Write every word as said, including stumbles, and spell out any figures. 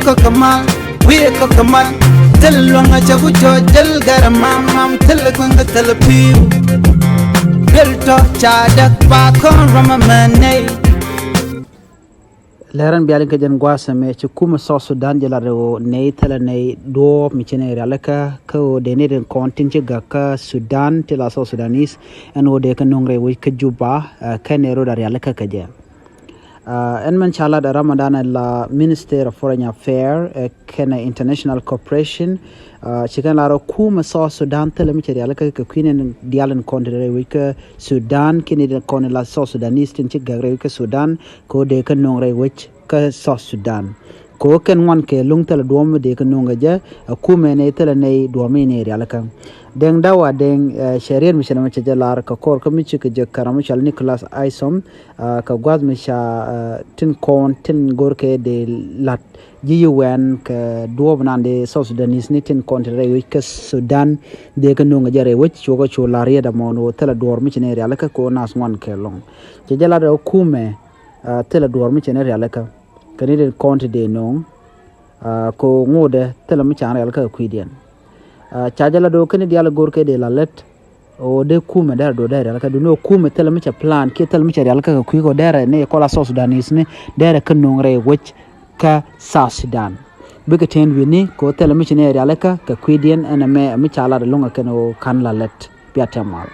Kɔk kɛ mal, wi̱i̱ kɔk kɛ mal. Thil luäŋ a cɛ ku cɔ jäl gɛr mam mam, thil kueŋ kɛ thil pi̱i̱u. Duel tɔ ca däk ba kɔn ram a mɛ nɛy. Lɛrɛn bial in kɛ jɛn gua̱a̱th ɛmɛ, ci kumɛ South Sudan jɛ lat ɣöö nɛy thilɛ nɛy duɔ̱ɔ̱p mi ci nɛy rialikä kä ɣöö dee ni rin kɔn tin ci gäk kä Sudan ti la South Sudanese, ɛn ɣöö dee kɛ nuŋ rɛy wec kä Juba, ɛ, kɛn ɛ rot a rialikä kɛ jɛ. Ɛ, ɛn mɛn ca lat ɛ Ramadan ɛ la Minister of Foreign Affairs, ɛ, kɛnɛ International Cooperation, ɛ, ci kɛn lar ɛ kumɛ South Sudan thilɛ mi cɛ rialikä kɛ kui̱ ni dial in kɔn ti rɛy wec kä Sudan, kiɛ ni dial kɔn in la South Sudanese tin ci gäk rɛy wec kä Sudan, kɛ ɣöö dee kɛ nuŋ rɛy wec kä South Sudan. Kɛ ɣöö kɛn ŋuan kɛ luŋ thilɛ duɔ̱ɔ̱p mi dee kɛ nuŋ kɛ jɛ, ɛ kumɛ nɛy thilɛ nɛy duɔ̱ɔ̱p mi nɛy rialikä. Dɛŋ Dawa Dɛŋ, ɛ, cɛ riet mi cɛ nɛmɛ cɛ jɛ lar kɛ kɔr kä mi ci kɛ jɛ kɛ ram mi cɔal Nicholas Haysom, ɛ, kɛ gua̱th mi ca, ɛ, tin kɔn tin go̱rkɛ dee la̱t ji̱ U N kɛ duɔ̱ɔ̱p nan dee South Sudanese ni tin kɔn ti rɛy wec kä Sudan dee kɛ nuŋ kɛ jɛ rɛy wec, cuɔ kɛ cu la̱r yɛ damɔ ni wä thilɛ duɔ̱ɔ̱r mi ci nɛy rialikä kɛ ɣöö nath ŋuan kɛ luŋ. Cɛ jɛ lar ɛ kumɛ, ɛ, thilɛ duɔ̱ɔ̱r mi ci nɛy rialikä kɛ ni dee kɔn ti dee nuŋ, ɛ, kɛ ɣöö ŋotdɛ thilɛ mi ca rialikä kɛ kui̱diɛn. Ɛ, ca jɛ lat ɣöö kɛn ni dial go̱rkɛ dee la lät ɣöö dee kumɛ derɛ duɔ̱ɔ̱r dee rialikä, duundɛ ɣöö kumɛ thilɛ mi cɛ plan kiɛ thilɛ mi cɛ rialikä kɛ kui̱ kɛ ɣöö derɛ ni kɔla South Sudanese ni derɛ kɛ nuŋ rɛy wec kä South Sudan. Bikɛ tɛn wi̱ni kɛ ɣöö thilɛ mi ci nɛy rialikä kɛ kui̱diɛn, ɛn ɛmɛ mi ca lat ɛlɔ̱ŋ ɛ kɛn ɣöö ka̱n la lät. Bia tɛm mal.